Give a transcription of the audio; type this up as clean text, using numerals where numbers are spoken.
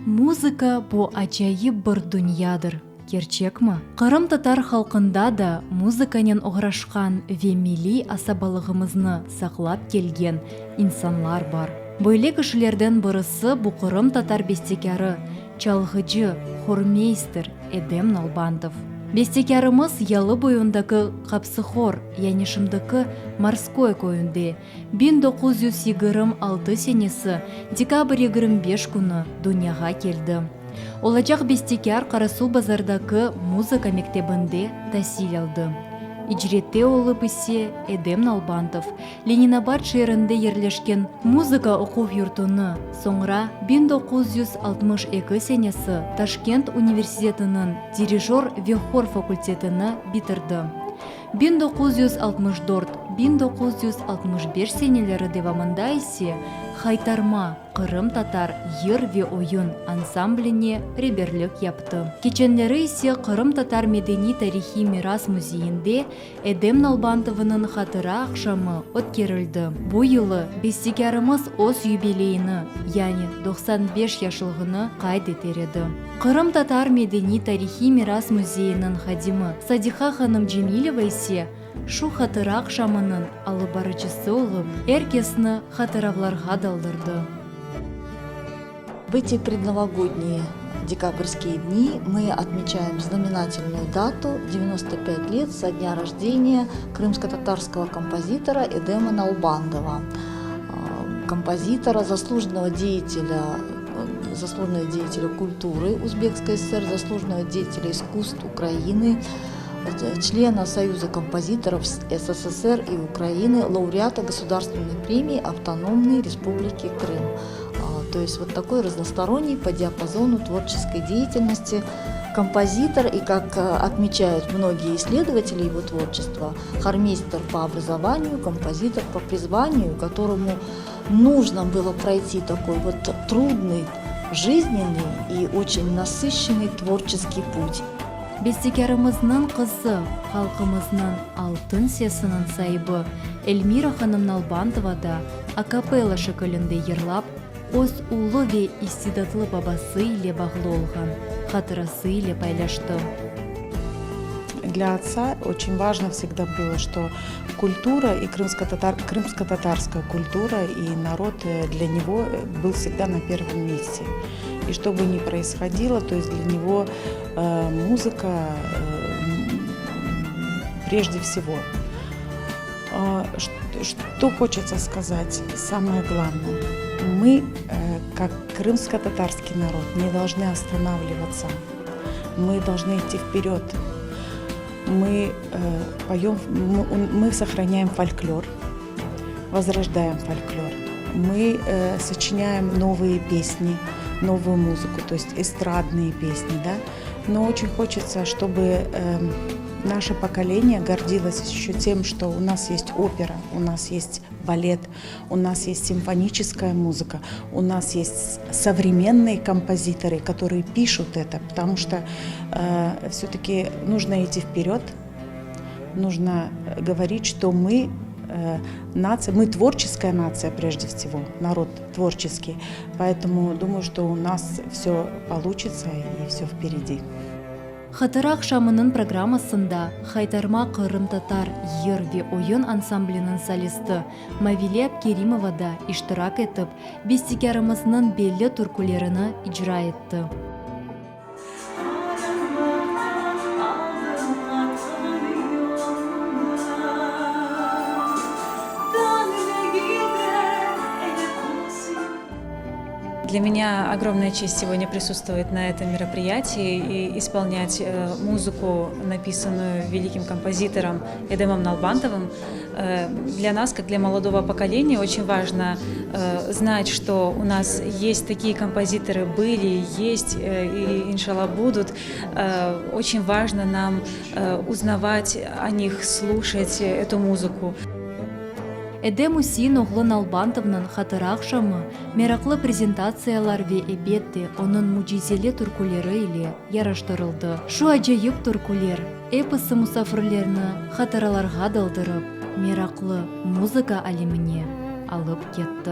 Muzıka, bu acayip bir dünyadır, kerçekmi? Qırımtatar halqında da muzıkanen oğraşqan ve milliy asabalığımıznı saqlap kelgen insanlar bar. Böyle kişilerden birisi bu qırımtatar bestekârı, çalğıcı, hormeyster Edem Nalbantov. Bestekârımız yalı boyundaki Qapsıhor, yani şimdiki Morskoy köyünde 1926 senesi dekabr 25 künü dünyağa keldi. Olacaq bestekâr Qarasuvbazardaki muzıka mektebinde tasil aldı. İcrette olıp ise Edem Nalbantov Leninabad şeerinde yerleşken muzıka oquv yurtunı, soñra 1962 senesi Taşkent universitetiniñ dirijor ve hor fakültetini bitirdi. 1964, 1965 seneleri devamında ise Haytarma qırımtatar yır ve oyun ansambline reberlik yaptı. Keçenleri ise Qırımtatar medeniy-tarihiy miras müzeyinde Edem Nalbantovnıñ hatıra aqşamı ötkerildi. Bu yılı bestekârımız öz yubileyini, yani 95 yaşlığını qayd eter edi. Qırımtatar medeniy-tarihiy miras müzeyiniñ hadimi Sadiha hanım Cemileva ise şu hatıra aqşamınıñ alıp barıcısı olıp, er kesni hatıravlarğa daldırdı. В эти предновогодние декабрьские дни мы отмечаем знаменательную дату 95 лет со дня рождения крымско-татарского композитора Эдема Налбандова, композитора, заслуженного деятеля заслуженного деятеля культуры Узбекской ССР, заслуженного деятеля искусств Украины, члена Союза композиторов СССР и Украины, лауреата Государственной премии Автономной Республики Крым. То есть вот такой разносторонний по диапазону творческой деятельности композитор и, как э, отмечают многие исследователи его творчества, хормейстер по образованию, композитор по призванию, которому нужно было пройти такой вот трудный, жизненный и очень насыщенный творческий путь. Bestekârımıznıñ qızı, halqımıznıñ altın sesiniñ saibi Elmira hanım Nalbantova da akapella şekilinde yırlap, öz ulu ve istidatlı babası ile bağlı olğan hatırası ile paylaştı. Для отца очень важно всегда было, что культура и крымско-татар, крымско-татарская культура и народ э, для него э, был всегда на первом месте. И что бы ни происходило, то есть для него э, музыка прежде всего. Что хочется сказать, самое главное, мы, как крымско-татарский народ, не должны останавливаться. Мы должны идти вперед. Мы поем, мы сохраняем фольклор, возрождаем фольклор. Мы сочиняем новые песни, новую музыку, то есть эстрадные песни, да. Но очень хочется, чтобы эм, наше поколение гордилось еще тем, что у нас есть опера, у нас есть балет, у нас есть симфоническая музыка, у нас есть современные композиторы, которые пишут это, потому что э, все-таки нужно идти вперед, нужно говорить, что мы э, нация, мы творческая нация прежде всего, народ творческий. Поэтому думаю, что у нас все получится и все впереди. Hatıra aqşamınıñ programmasında Haytarma qırımtatar yır ve oyun ansambliniñ solisti Mavile Abkerimova da iştirak etip, bestekârımıznıñ belli türkülerini icra etti. Для меня огромная честь сегодня присутствовать на этом мероприятии и исполнять э, музыку, написанную великим композитором Эдемом Налбантовым. Э, для нас, как для молодого поколения, очень важно э, знать, что у нас есть такие композиторы, были, есть и, иншалла, будут. Очень важно нам узнавать о них, слушать эту музыку. Edem Üsein oğlu Nalbantovnıñ hatıra aqşamı meraqlı prezentatsiyalar ve, ebet de, onıñ mücizeli türküleri ile yaraştırıldı. Şu acayip türküler episi musafirlerni hatıralarğa daldırıp, meraqlı muzıka alemine alıp ketti.